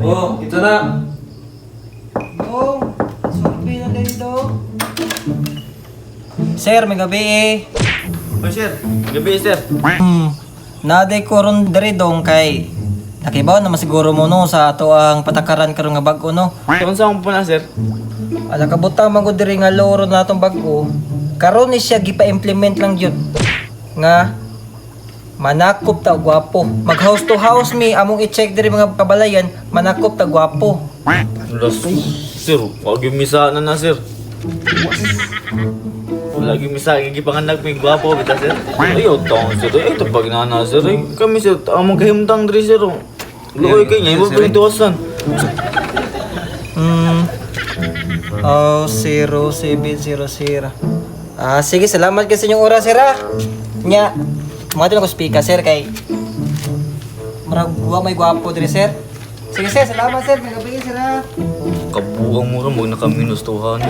Oh, ito na. Dong, survey na dito. Sir, may gabi eh. Oy, sir. Gabi, sir. Naday ko ron diri dong kay nakibaw naman siguro mo no sa ato ang patakaran karon nga bag-o no. Taon sa akong puna, sir? Ala kabutang man gud diri nga loro na atong bag-o. Karon ni siya gipa-implement lang gyud nga manakop ta og gwapo. Mag house to house mi among i-check diri mga kabalayan, manakop ta gwapo. Las, sir, wag yung misa na na, sir. Wala yung misa, yung gipanganak may gwapo, bita, sir. Ay, oh, taon, sir. Ay, ito pag nana, sir. Ay, kami, sir, among kahimtang diri, sir. Oh. Luoy kay niya, iba pa yung tuwasan. Oh, 0700. Ah, sige, salamat kasi inyong oras, sir, ah. Nya, mga ko speaker, sir, kay murag wa may gwapo diri, sir. Sige, sir, salamat, sir. May gabi, sir, ah. Kabuang mo rin, huwag na kami nustuhan.